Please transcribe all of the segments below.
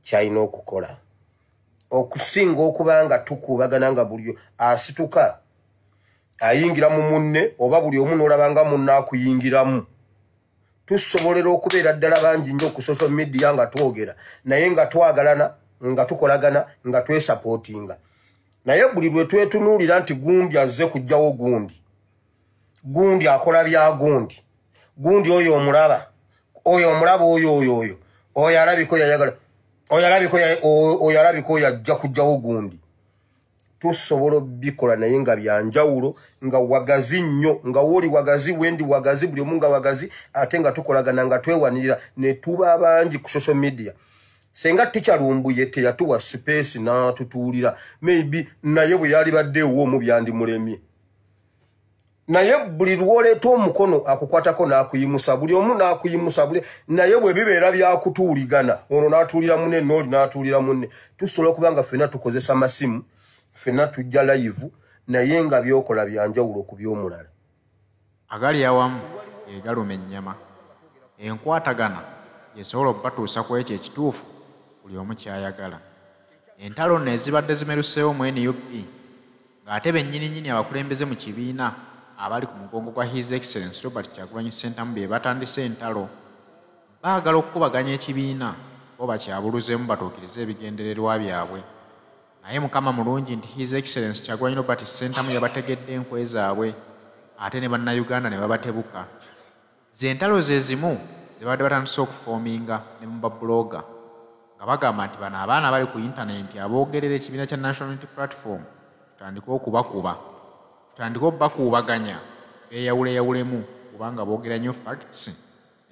kyalina okukola okusinga okuba nga tukuubagana nga buli asituka ayingira mu munne oba buli omu n'olaba nga munne akuyingiramu. Tusobolera okubeera ddala bangi nnyo ku social media nga twogera, naye nga twagalana, nga tukolagana, nga twesapootinga. Naye buli lwe twetunuulira nti gundi azze kujjawo gundi, gundi akola bya gundi, gundi oyo omulaba, oyo omulaba, oyo oyo oyo oyo alabika yayagala, oyo alabika oyo alabika oyo ajja kujjawo gundi. Tusobola obikola naye nga byanjawulo, nga wagazi nnyo, nga wooli wagazi, wendi wagazi, buli omu nga wagazi, ate nga tukolagana, nga twewanirira ne tuba bangi ku social media. Senga Teacher Lumbuye teyatuwa space n'atutuulira, maybe naye bwe yalibadde ew'omu byandimulemye. Naye buli lw'oleeta omukono akukwatako n'akuyimusa, buli omu n'akuyimusa, buli naye bwe bibeera byakutuuligana, ono n'atuulira munne n'oli n'atuulira munne. Tusobola okuba nga ffenna tukozesa masimu, ffenna tujja live, naye nga by'okola byanjawulo ku by'omulala. Agali awamu ge galuma ennyama. Enkwatagana y'esobola okubatuusa ku ekyo ekituufu buli omu ky'ayagala. Entalo nno ezibadde zimeruseewo mu NUP ng'ate bennyininyini abakulembeze mu kibiina abali ku mugongo gwa His Excellency Robert Kyagulanyi Ssentamu be batandise entalo. Baagala okukubaganya ekibiina bo bakyabuluzeemu batuukirize ebigendererwa byabwe. Naye Mukama mulungi nti His Excellency Kyagulanyi Robert Ssentamu yabategedde enkwe zaabwe ate ne Bannayuganda ne babatebuka. Ze entalo ze zimu ze babadde batandise okufoominga ne mu babuloga nga bagamba nti bano abaana bali ku yintanenti aboogerera ekibiina kya National Unity Platform tutandike okubakuba, tutandike obbakuubaganya beeyawuleyawulemu kubanga boogera nnyo facts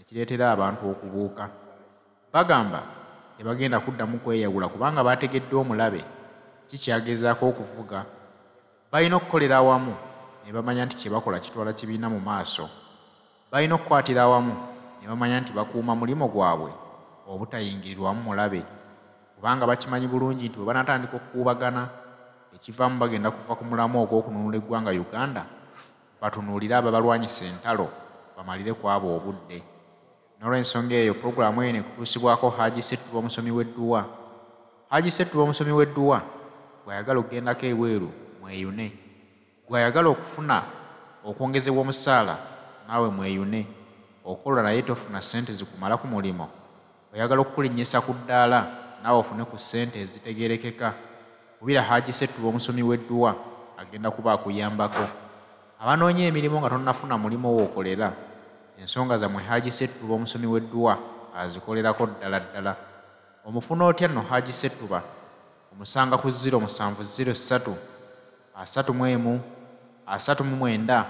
ekireetera abantu okubuuka. Bagamba tebagenda kuddamu kweyawula kubanga baategedde omulabe kikyagezaako okuvuga. Balina okukolera awamu ne bamanya nti kye bakola kitwala kibiina mu maaso. Balina okukwatira awamu ne bamanya nti bakuuma mulimu gwabwe obutayingirirwamu mulabe, kubanga bakimanyi bulungi nti bwe banaatandika okukuubagana ekivaamu bagenda kuva ku mulamwa ogw'okununula eggwanga Uganda batunuulire ababalwanyisa entalo bamalire ku abo obudde. N'olw'ensonga eyo pulogulaamu eno ekutuusibwako Haji Ssettuba omusomi w'edduwa. Haji Ssettuba omusomi w'edduwa bw'ayagala okugendako ebweru mweyune, gw'ayagala okufuna okwongezebwa omusaala naawe mweyune, okola naye tofuna ssente zikumala ku mulimo, oyagala okukulinnyisa ku ddaala naawe ofune ku ssente ezitegeerekeka, kubira Haji Ssettuba omusomi w'edduwa agenda kuba akuyambako. Abanoonya emirimu nga tonnafuna mulimu w'okolera, ensonga zammwe Haji Ssettuba omusomi w'edduwa azikolerako ddala ddala. Omufuna otya nno Haji Ssettuba? Omusanga ku 0703 31 39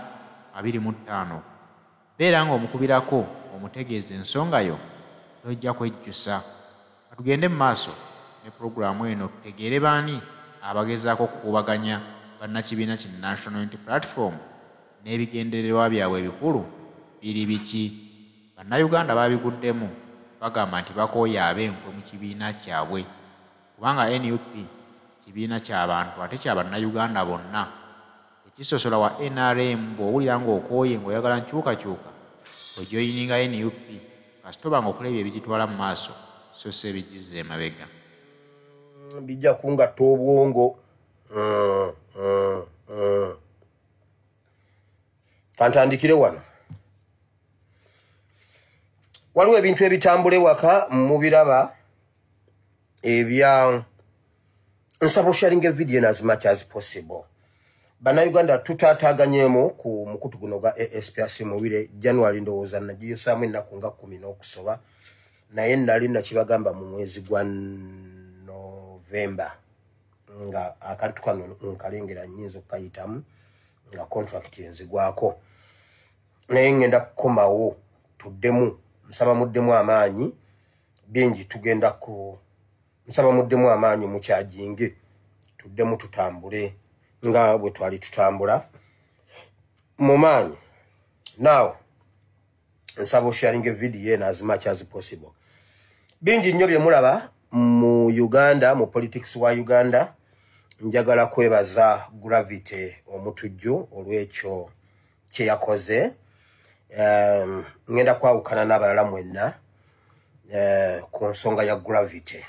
25. Beera ng'omukubirako omutegeeza ensonga yo, tojja kwejjusa. Katugende mu maaso ne pulogulaamu eno tutegeere baani abagezaako okukuubaganya bannakibiina ki National Unity Platform n'ebigendererwa byabwe ebikulu biri biki. Bannayuganda baabiguddemu bagamba nti bakooye ab'enkwe mu kibiina kyabwe kubanga NUP kibiina kya bantu ate kya Bannayuganda bonna. Ekisosola wa NRM bw'owulira ng'okooye ng'oyagala nkyukakyuka ojoyininga NUP kasita oba ng'okola ebyo ebigitwala mu maaso so si ebigizza emabega. Bijja kungatta obwongo. Kantandikire wano. Waliwo ebintu ebitambula ewaka mubiraba ebya nsaba sharing a video as much as possible. Bannayuganda tutaataaganyemu ku mukutu guno gwa ASPRC Muwire. January ndowooza nagiyosaamu ennaku nga 10 n'okusoba, naye nali nakibagamba mu mwezi gwa November nga akantu kano nkalengera nnyinza okukayitamu nga contract enzigwako, naye ngenda kukomawo tuddemu. Nsaba muddemu amaanyi bingi, tugenda ku nsaba muddemu amaanyi mukyajinge tuddemu tutambule nga bwe twali tutambula mu maanyi. Now nsaba osharinga video eno as much as possible. Bingi nnyo bye mulaba mu Uganda, mu politics wa Uganda. Njagala kwebaza Gravity Omutujju olw'ekyo kye yakoze. Ngenda kwawukana n'abalala mwenna ku nsonga ya Gravity.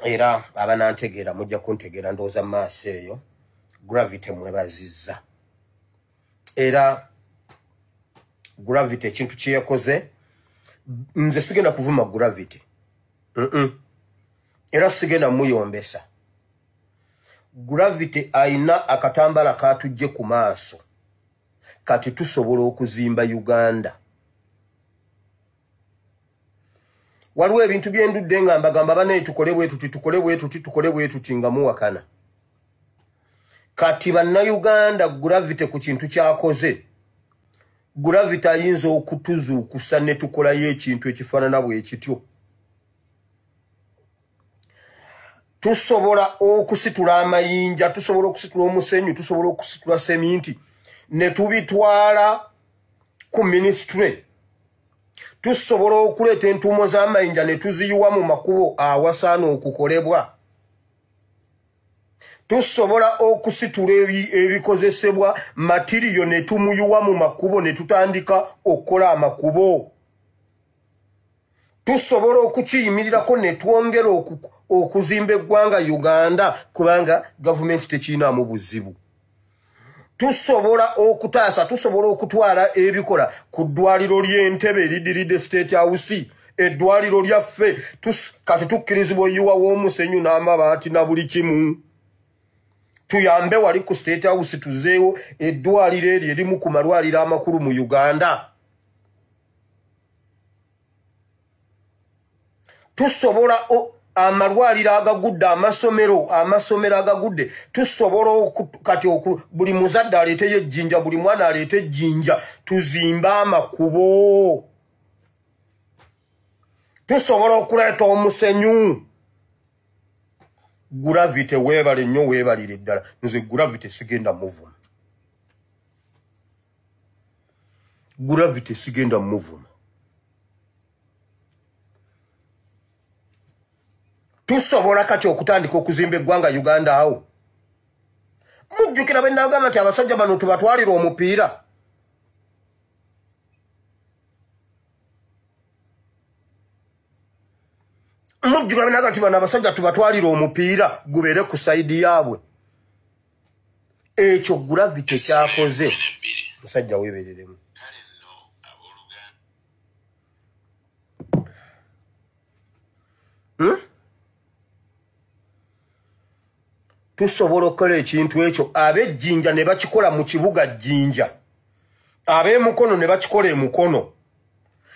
Era abanantegeera mujja kuntegeera ndowooza mu maaso eyo. Gravity mwebazizza. Era Gravity ekintu kye yakoze, nze sigenda kuvuma Gravity. Era sigenda muyombesa. Gravity ayina akatambala katujje ku maaso. Kati tusobola okuzimba Uganda. Waliwo ebintu byendudde nga mbagamba banaye tukole bwe tuti, tukole bwe tuti, tukole bwe tuti nga muwakana. Kati bannayuganda Gravity ku kintu kyakoze, Gravity ayinza okutuzuukusa ne tukolayo ekintu ekifaanana bwe kityo. Tusobola okusitula amayinja, tusobola okusitula omusenyu, tusobola okusitula seminti ne tubitwala ku ministry. Tusobola okuleeta entuumo z'amayinja ne tuziyiwa mu makubo awasaana okukolebwa. Tusobola okusitula ebikozesebwa matiriyo ne tumuyiwa mu makubo ne tutandika okukola amakubo. Tusobola okukiyimirirako ne twongera okuzimba eggwanga Uganda kubanga gavumenti tekirinaamu buzibu. Tusobola okutaasa, tusobola okutwala ebikola ku ddwaliro ly'Entebe eridiridde State House, eddwaliro lyaffe. Kati tukkirizibwa oyiwawo omusenyu n'amabaati na buli kimu. Tuyambe wali ku State House tuzeewo eddwaliro eryo erimu ku malwaliro amakulu mu Uganda. Tusobola amalwaliro agagudde, amasomero agagudde, tusobola kati buli muzadde aleeteyo ejjinja, buli mwana aleete ejjinja, tuzimbe amakubo. Tusobola okuleeta omusenyu. Gravity weebale nnyo, weebalire ddala. Nze Gravity sigenda muvuma. Gravity sigenda muvuma. Tusobola kati okutandika okuzimba eggwanga Uganda awo. Mujjukira bwe nagamba nti abasajja bano tubatwalire omupiira. Mujjukira bwe nagamba nti bano abasajja tubatwalire omupiira gubeere ku sayidi yaabwe. Ekyo Gravity kyakoze. Musajja weebereremu. Tusobola okukola ekintu ekyo. Ab'ejjinja ne bakikola mu kibuga Jjinja, ab'emukono ne bakikola emukono,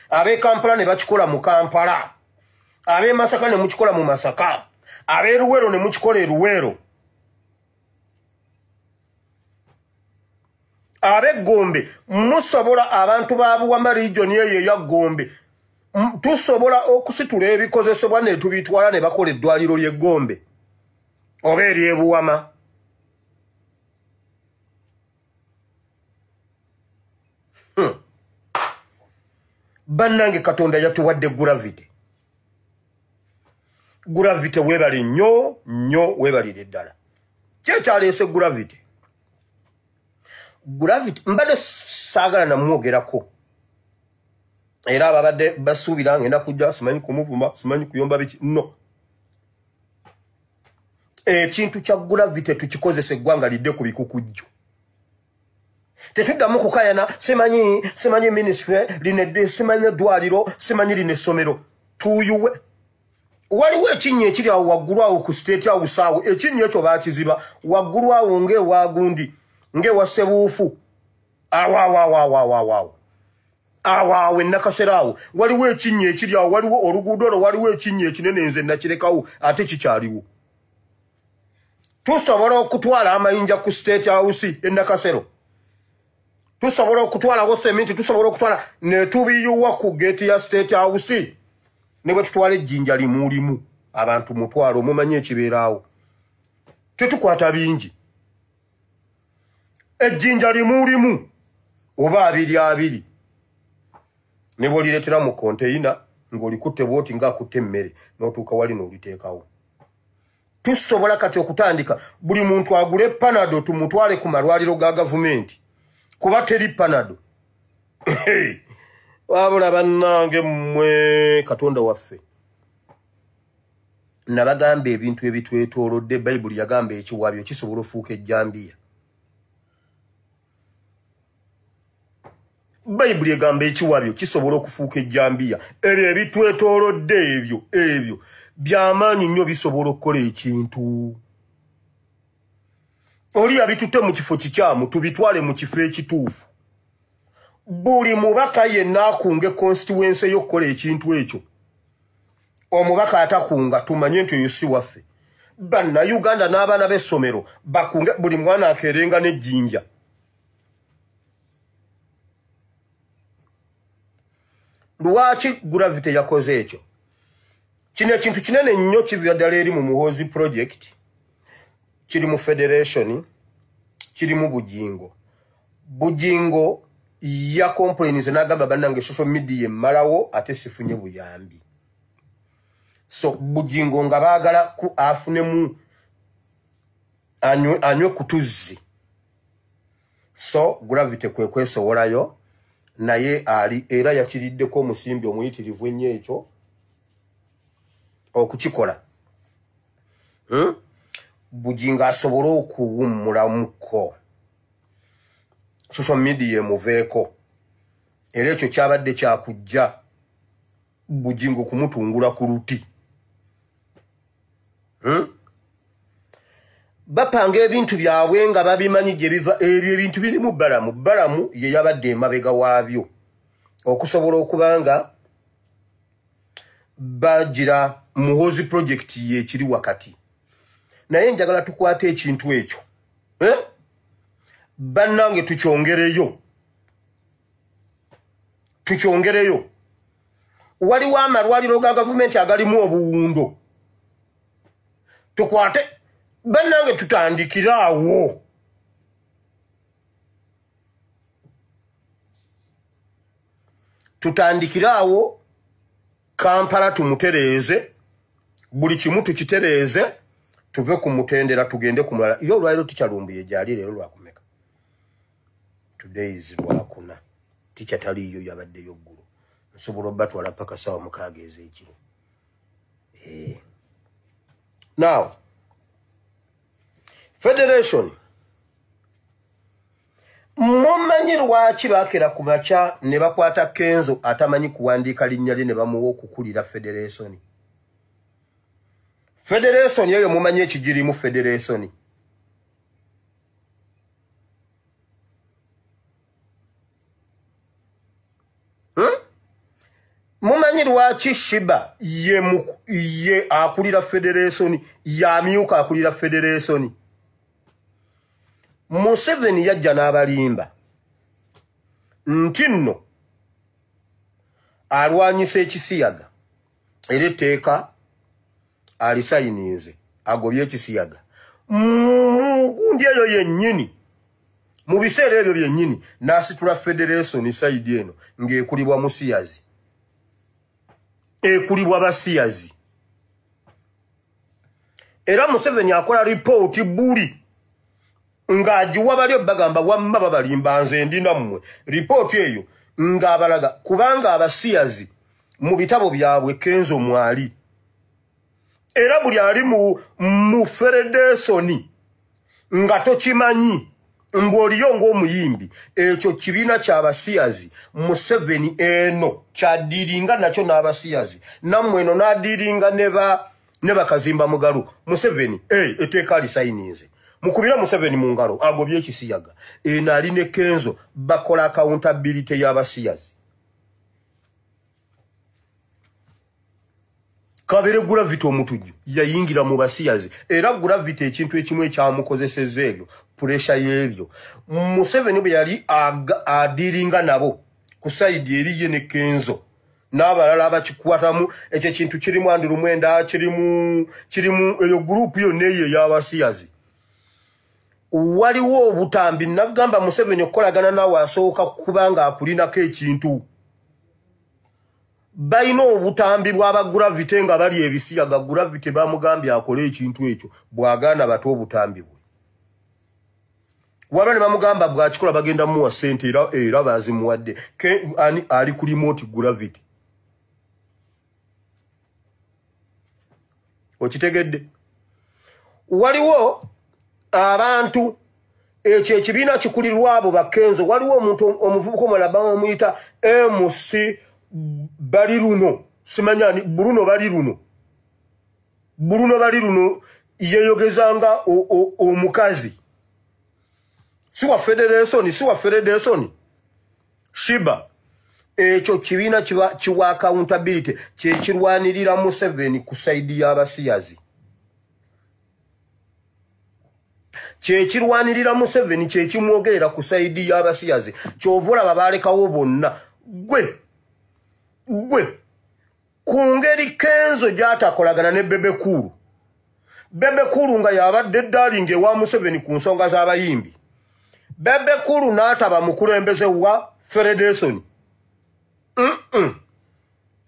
ab'e Kampala ne bakikola mu Kampala, ab'e Masaka ne mukikola mu Masaka, ab'e Luweero ne mukikola e Luweero, ab'e Gombe musobola, abantu ba Buwama region eyo eya Gombe tusobola okusitula ebikozesebwa ne tubitwala ne bakola eddwaliro ly'e Gombe oba ery'ebuwama. Bannange Katonda yatuwadde Gravity. Gravity weebale nnyo nnyo, weebalire ddala. Ki ekyaleese Gravity? Gravity mbadde saagala namwogerako, era ababadde basuubira ngenda kujja simanyi kumuvuma, simanyi kuyomba biki. No, ekintu kya Gravity tukikozesa eggwanga lidde ku bikukujju. Tetuddamu kukayana simanyi ministry lino, simanyi eddwaliro, simanyi lino essomero. Tuyuwe. Waliwo ekinnya ekiri awo waggulu awo ku State House awo, ekinnya ekyo baakiziba waggulu awo ng'ewagundi ng'ewa Ssebuufu awo awo awo awo awo awo awo awo ennakasera awo waliwo ekinnya ekiri awo, waliwo oluguudo olwo, waliwo ekinnya ekinene, nze nakirekawo ate kikyaliwo. Tusobola okutwala amayinja ku State House ennakasero, tusobola okutwalawo seminti, tusobola okutwala ne tubiyuwa ku geeti ya State House. Ne bwe tutwala ejjinja limu limu abantu mutwalo, mumanyi ekibeeraawo, tetukwata bingi. Ejjinja limu limu oba abiri abiri, ne bw'olireetera mu konteyina ng'olikutte bw'oti ng'akutte emmere, n'otuuka wali n'oliteekawo. Tusobola kati okutandika buli muntu agule Panado tumutwale ku malwaliro ga gavumenti, kuba teri Panado. Wabula bannange mmwe Katonda waffe. Nabagamba ebintu ebitwetoolodde, Bayibuli yagamba ekiwabyo kisobola ofuuka ejjambiya. Bayibuli egamba ekiwabyo kisobola okufuuka ejjambiya. Ebyo ebitwetoolodde ebyo byamaanyi nnyo, bisobola okukola ekintu. Oli yabitutte mu kifo kikyamu, tubitwale mu kifo ekituufu. Buli mubaka yenna akunge constituency y'okukola ekintu ekyo. Omubaka atakunga tumanye nti oyo si waffe. Bannayuganda n'abaana b'essomero bakunge, buli mwana akeerenga n'ejjinja. Lwaki Gravity yakoze ekyo? Kino ekintu kinene nnyo kiviira ddala eri mu Muhoozi project, kiri mu federation, kiri mu Bujingo. Bujingo ya complaints n'agamba bannange social media emmalawo ate sifunye buyambi. So Bujingo nga baagala ku afunemu anywe kutuzzi. So Gravity kwe kwesowolayo, naye ali era yakiriddeko omusimbi omuyitirivu ennyo ekyo okukikola. Bujingo asobole okuwummulamuko, social media emuveeko, era ekyo kyabadde kyakujja Bujingo kumutungula ku luti. Bapanga ebintu byabwe nga babimanyi gye biva. Ebyo ebintu birimu Balamu. Balamu ye yabadde emabega waabyo okusobola okuba nga bagira Muhoozi project ye ekiri wakati. Naye njagala tukwate ekintu ekyo, bannange tukyongereyo, tukyongereyo. Waliwo amalwaliro ga gavumenti agalimu obuwundo, tukwate bannange tutandikire awo. Tutandikire awo, Kampala tumutereeze, buli kimu tukitereeze, tuve ku mutendera tugende ku mulala. Yo olwaliro tikyalumbuye gyali leero lwakumeka? Today is Lwakuna. Tikya taliiyo, yabaddeyo ggulo. Nsobola obbatwala paka 6:00 ez'ekiro. Now, federation, mumanyi lwaki baakera ku makya ne bakwata Kenzo atamanyi kuwandiika linnya lye ne bamuwa okukulira federation? Federation eyo mumanyi ekigirimu federation? Mumanyi lwaki Shiba ye akulira federation, yamyuka akulira federation? Museveni yajja n'abalimba nti nno alwanyisa ekisiyaga, era etteeka alisayininze agobye ekisiyaga. Mugundi eyo yennyini, mu biseera ebyo byennyini, n'asitula federation side eno ng'ekulibwa musiyazi, ekulibwa basiyazi. Era Museveni akola ripooti buli ng'agiwa bali bagamba wamma babalimba nze ndi nammwe. Ripooti eyo ng'abalaga kubanga abasiyazi mu bitabo byabwe Kenzo mwali, era buli ali mu federation nga tokimanyi ng'oliyo ng'omuyimbi, ekyo kibiina ky'abasiyazi Museveni eno kyadiringa nakyo n'abasiyazi, nammwe eno n'adiringa ne bakazimba mugalu. Museveni etteeka alisayininze, mukubira Museveni mu ngalo agobye ekisiyaga. Eno ali ne Kenzo bakola accountability y'abasiyazi. Kabere Gravity omutujju yayingira mu basiyazi, era Gravity ekintu ekimu ekyamukozesezza ebyo pressure y'ebyo Museveni bwe yali adiringa nabo ku side eri ye ne Kenzo n'abalala abakikwatamu. Ekyo ekintu kirimu Andrew Mwenda, kirimu eyo gurupu yonna eyo ey'abasiyazi. Waliwo obutambi nagamba Museveni okukolagana naawe asooka kubanga akulinako ekintu. Balina obutambi bw'aba Gravity nga bali ebisiyaga. Gravity bamugambye akole ekintu ekyo, bw'agaana bato obutambi bwe. Waliwo ne bamugamba bw'akikola bagenda muwa ssente, era bazimuwadde. Ali ku remote Gravity. Okitegedde? Waliwo abantu ekyo ekibiina kikulirwa abo bakenzo. Waliwo omuntu omuvubuka omulala bamuyita MC Baliruno, simanya ni Bruno Baliruno. Bruno Baliruno yeyogezanga omukazi. Siwa federation, siwa federation. Shiba ekyo kibiina kiwa accountability kyekirwanirira Museveni ku side y'abasiyazi. Kyekirwanirira Museveni kyekimwogerera ku side y'abasiyazi. Kyova olaba balekawo bonna. Gwe ku ngeri Kenzo gy'atakolagana ne Bebe Cool. Bebe Cool nga yabadde darling ewa Museveni ku nsonga z'abayimbi. Bebe Cool n'ataba mukulembeze wa Federation.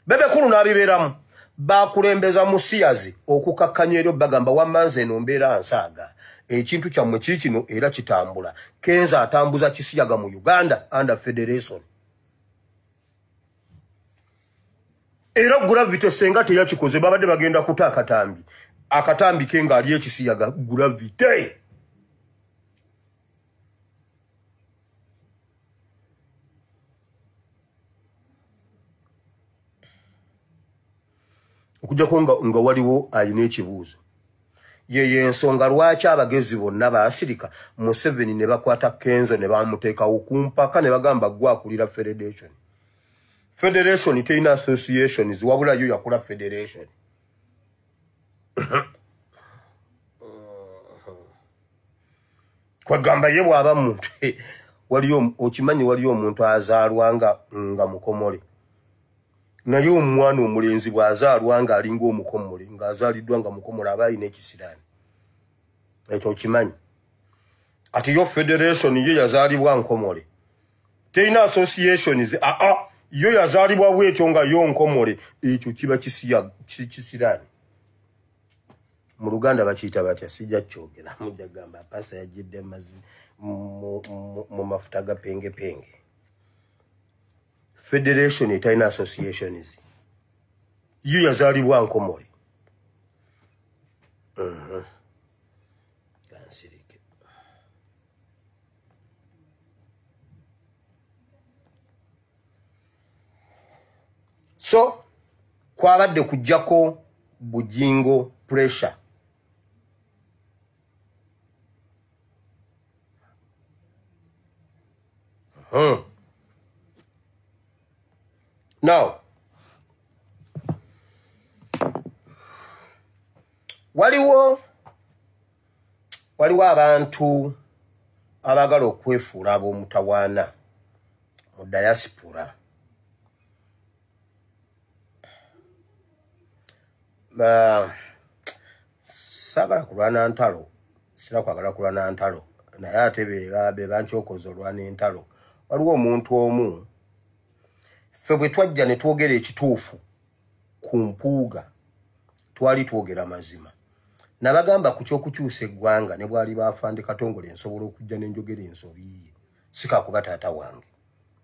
Bebe Cool n'abibeeramu. Bakulembeza musiyazi okukakkanya eryo bagamba wammanze eno mbeera nsaaga. Ekintu kyammwe kiikino era kitambula. Kenzo atambuza kisiyaga mu Uganda under Federation. Era Gravity senga teyakikoze babadde bagenda kuta akatambi. Akatambi ke ng'ali ekisiyaga Gravity. Okujjako nga waliwo alina ekibuuzo. Ye ensonga lwaki abagezi bonna baasirika Museveni ne bakwata Kenzo ne bamuteekawo ku mpaka ne bagamba gwe akulira Federation. Federation terina associations wabula yo yakula Federation. Kwagamba ye bw'aba muntu waliyo okimanyi waliyo omuntu azaalwa nga mukomole. Naye omwana omulenzi bw'azaalwa nga alinga omukomole, ng'azaaliddwa nga mukomole aba alina ekisiraani. Ekyo okimanyi. Ati yo Federation ye yazaalibwa nkomole. Terina associations, yo yazaalibwa bw'etyo nga yo nkomole. Ekyo kiba kisiraani. Mu Luganda bakiyita batya? Sijja kyogera. Mujja kugamba pasa yajjidde mu mafuta ga pengepenge. Federation etalina associations. Yo yazaalibwa nkomole. Kansirike. So kwabadde kujjako Bujingo pressure. Now, waliwo abantu abagala okwefuula ab'omutawaana mu diaspora. Saagala kulwana ntalo, sira kwagala kulwana ntalo, naye ate be bankyokoza olwana entalo. Waliwo omuntu omu ffe bwe twajja ne twogera ekituufu ku Mpuuga, twali twogera mazima. Nabagamba ku ky'okukyusa eggwanga ne bwali baafande Katongole nsobola okujja ne njogera ensobi ye. Sikakuba taata wange.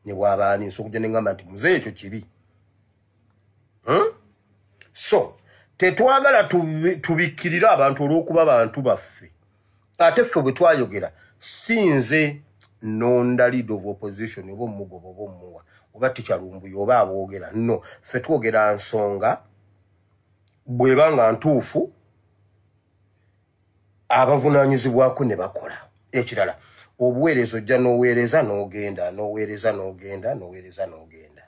Ne bw'abaani nsobola okujja ne ngamba nti muzeeyi ekyo kibi. So tetwagala tubikkirire abantu olw'okuba bantu baffe. Ate ffe bwe twayogera si nze nonda leader of opposition oba omugoba oba omuwa oba tikyalumbuye oba aboogera. No, ffe twogera nsonga bw'eba nga ntuufu abavunaanyizibwako ne bakola. Ekirala obuweereza ojja n'oweereza n'ogenda n'oweereza n'ogenda n'oweereza n'ogenda.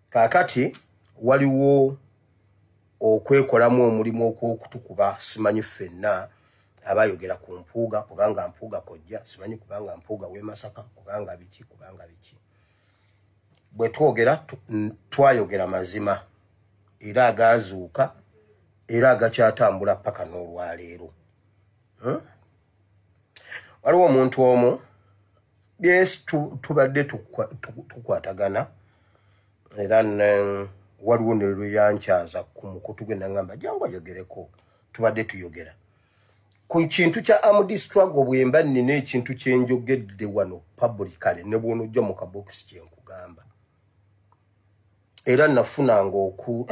Kaakati waliwo okwekolamu omulimu okw'okutukuba simanyi ffenna abayogera ku Mpuuga kubanga Mpuuga kojja, simanyi kubanga Mpuuga w'e Masaka, kubanga biki kubanga biki. Bwe twogera twayogera mazima era agaazuuka era agakyatambula paka n'olwaleero. Waliwo omuntu omu yes tubadde tukwatagana era waliwo ne lwe yankyaza ku mukutu gwe nangamba jangu ayogereko, tubadde tuyogera ku kintu kya armed struggle. Bwe mba nnina ekintu kye njogedde wano publicly ne bw'onojja mu kabokisi kye nkugamba, Era nafunanga oku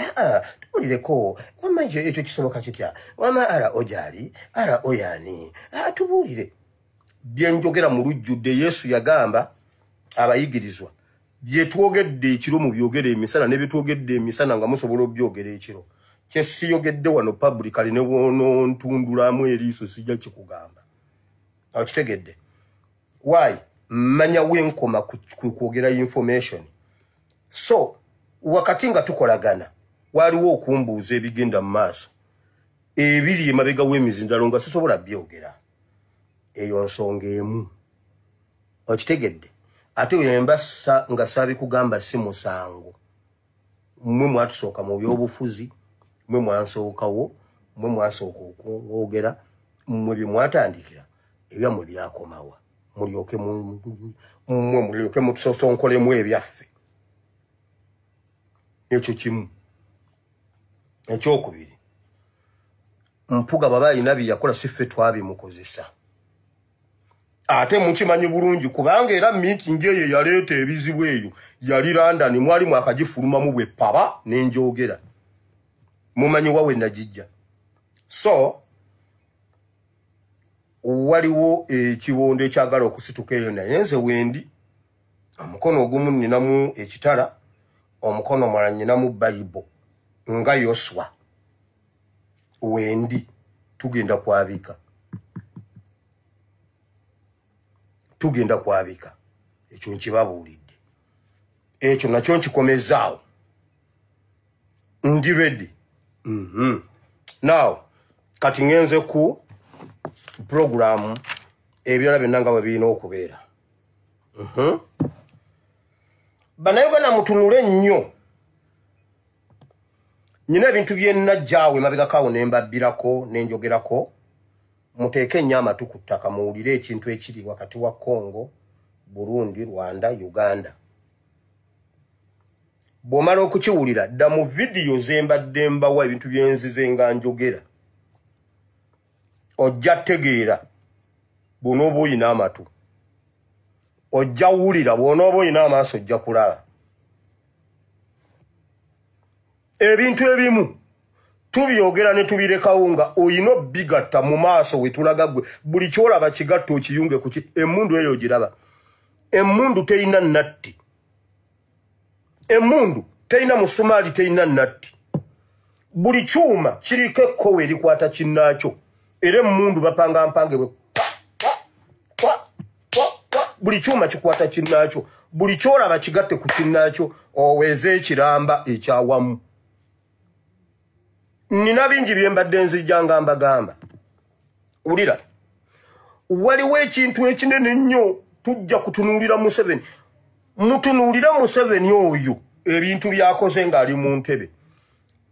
tubuulireko wamma ekyo kisoboka kitya, wamma ara ogyali ara oyani, tubuulire. Byenjogera mu lujjudde Yesu yagamba abayigirizwa, bye twogedde ekiro mubyogere emisana, ne bye twogedde emisana nga musobola obyogera ekiro. Kye siyogedde wano publicly ne bw'onontundulamu eriiso sijja kikugamba. Okitegedde? Why? Mmanya wenkoma ku kwogera information. So wakati nga tukolagana waliwo okumbuuza ebigenda mu maaso ebiri emabega w'emizindalo nga sisobola byogera. Eyo nsonga emu. Okitegedde? Ate wemba nga saabikugamba si musango. Mmwe mwatusooka mu byobufuzi, mmwe mwansookawo, mmwe mwasooka okwogera, mmwe bye mwatandikira ebyammwe byakomawa. Mulyoke mmwe mulyoke mutusosonkolemu ebyaffe. Ekyo kimu. Ekyokubiri, Mpuga bw'aba alina bye yakola si ffe twabimukozesa. Ate mukimanyi bulungi kubanga era meeting eyo yaleeta ebizibu eyo yali London, mwali mwakagifulumamu bwe paba n'enjogera. Mumanyi wa we nagijja. So waliwo ekibondo ekyagala okusituka eyo, naye nze wendi omukono ogumu nninamu ekitala, omukono omulala nninamu Bayibo nga Yoswa. Wendi tugenda kwabika, tugenda kwabika. Ekyo nkibabuulidde, ekyo nakyo nkikomezaawo, ndi ready. Now kati ngenze ku programu ebirala byonna nga bwe birina okubeera. Bannayuganda mutunule nnyo. Nnina ebintu bye nnajjaawo emabegako awo ne mbabbirako ne njogerako. Muteeke nnyo amatu ku ttaka muwulire ekintu ekiri wakati wa Congo, Burundi, Rwanda, Uganda. Bw'omala okukiwulira dda mu vidiyo ze mbadde mbawa ebintu bye nzize nga njogera, ojja tegeera bw'onooba oyina amatu, ojja wulira bw'onooba oyina amaaso, ojja kulaba. Ebintu ebimu tubyogera ne tubirekawo nga oyina obigatta mu maaso we tulaga ggwe. Buli ky'olaba kigatta okiyunge ku ki. Emmundu eyo ogiraba, emmundu terina natti, emmundu terina musumaali, terina natti. Buli kyuma kiriko ekkowe erikwata kinnaakyo, era emmundu bapanga mpange bwe buli kyuma kikwata kinnaakyo. Buli ky'olaba kigatte ku kinnaakyo oweeze ekiramba ekyawamu. Nina bingi bye mbadde nzijja nga mbagamba. Wulira, waliwo ekintu ekinene ennyo tujja kutunuulira Museveni. Mutunuulira Museveni oyo ebintu by'akoze ng'ali mu ntebe.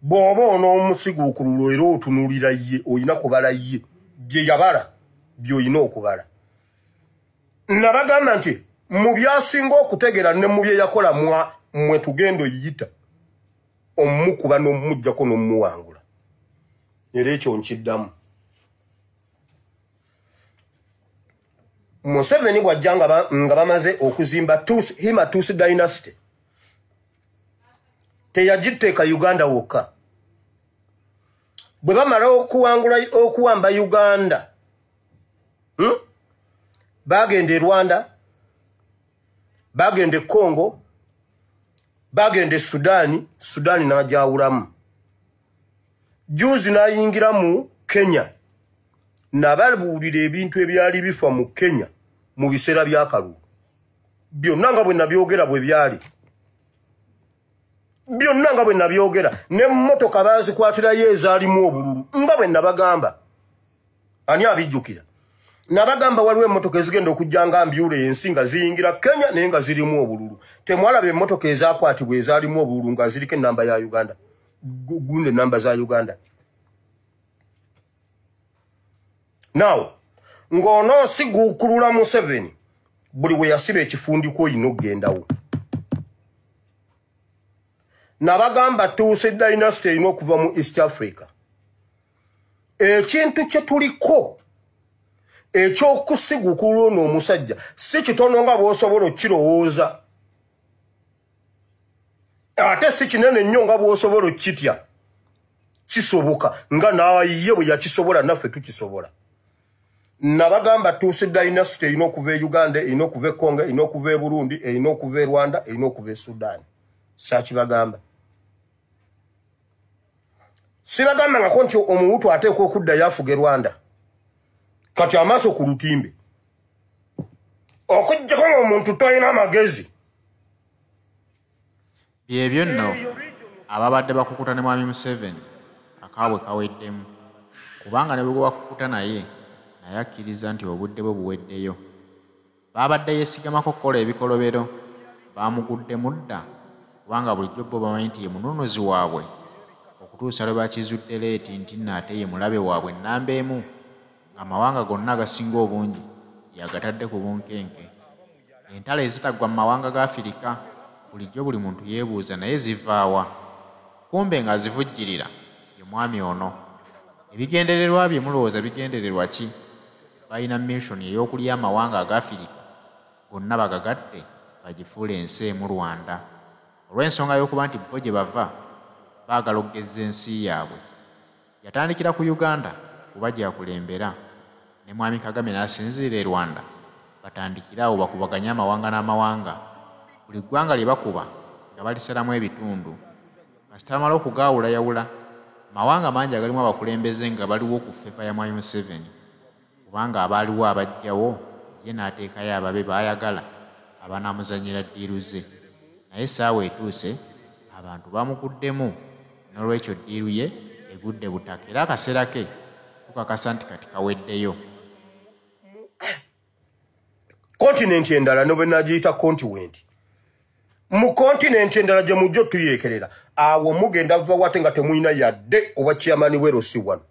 Bw'oba onoomusiguukulula era otunuulira ye, oyina kubala ye bye yabala by'olina okubala. Nabagamba nti mu byasinga okutegeera ne mu bye yakola mwe tugenda oyiyita omukuba n'omuggyako n'omuwangula. Era ekyo nkiddamu. Museveni bw'ajja nga bamaze okuzimba Hima Tutsi dynasty, teyagiteeka Uganda wokka. Bwe bamala okuwamba Uganda, bagenda e Rwanda, bagenda e Congo, bagenda e Sudaani, Sudaani n'agyawulamu. Juzi n'ayingira mu Kenya, nababuulira ebintu ebyali bifa mu Kenya mu biseera by'akalulu. Byonna nga bwe nabyogera bwe byali. Byonna nga bwe nabyogera. N'emmotoka baazikwatirayo ezaalimu obululu nga bwe nabagamba. Ani abijjukira? Nabagamba waliwo emmotoka ezigenda okujja nga mbyula ensi nga ziyingira Kenya naye nga zirimu obululu. Temwalaba emmotoka ezakwatibwa ezaalimu obululu nga ziriko ennamba ya Uganda, gundi ennamba za Uganda. Now, ng'onoosiguukulula Museveni buli we yasiba ekifundiko oyina okugendawo. Nabagamba Tutsi dynasty erina okuva mu East Africa. Ekintu kye tuliko ekyokusiguukulula ono omusajja si kitono nga bw'osobola okukirowooza. Ate si kinene nnyo nga bw'osobola okukitya. Kisoboka nga naye bwe yakisobola naffe tukisobola. Nabagamba Tutsi dynasty erina okuva e Uganda, erina okuva e Congo, erina okuva e Burundi, erina okuva e Rwanda, erina okuva e Sudan. Saakibagamba. Sibagambangako nti omuwutu ateekwa okuddayo afuge Rwanda. Kati amaaso ku lutimbe. Okuggyako ng'omuntu talina amagezi. Byebyo nno ababadde bakukuta ne Mwami Museveni akaabwe kaweddemu, kubanga ne bwe bakukuta naye naye akkiriza nti obudde bwe buweddeyo. Baabadde yeesigamako okukola ebikolobero baamuguddemu dda, kubanga bulijjo bo bamanyi nti ye mununuzi waabwe, okutuusa lwe bakizudde leeti nti nno ate ye mulabe waabwe nnamba emu, ng'amawanga gonna agasinga obungi yagatadde ku bunkenke. Entalo ezitaggwa mu mawanga ga Afirika bulijjo buli muntu yeebuuza naye zivaawa, kumbe ng'azivujjirira ye mwami ono. Ebigendererwa bye mulowooza bigendererwa ki? Balina mission ey'okulya amawanga aga Afirika gonna bagagatte bagifuule ensi emu Rwanda, olw'ensonga y'okuba nti bo gye bava baagala okugezza ensi yaabwe. Yatandikira ku Uganda kuba gyakulembera, ne Mwami Kagame n'asinziira e Rwanda batandikire awo bakubaganye amawanga n'amawanga. Buli ggwanga lye bakuba nga balisalamu ebitundu. Kasita bamala okugaawulayawula, mawanga mangi agalimu abakulembeze nga baliwo ku ffefa ya Mwami Museveni, kubanga abaaliwo abajjawo ye n'ateekayo ababe baayagala abanaamuzannyira ddiiru ze. Naye essaawa etuuse abantu bamuguddemu, n'olwekyo ddiiru ye egudde butaka era akaseera ke tukakasa nti kati kaweddeyo. Kontinenti endala ne bwe nagiyita kontinenti, mu kontinenti endala gye mujja otuyeekerera, awo mugenda va wate nga temulina yadde oba chairman w'erosi wano.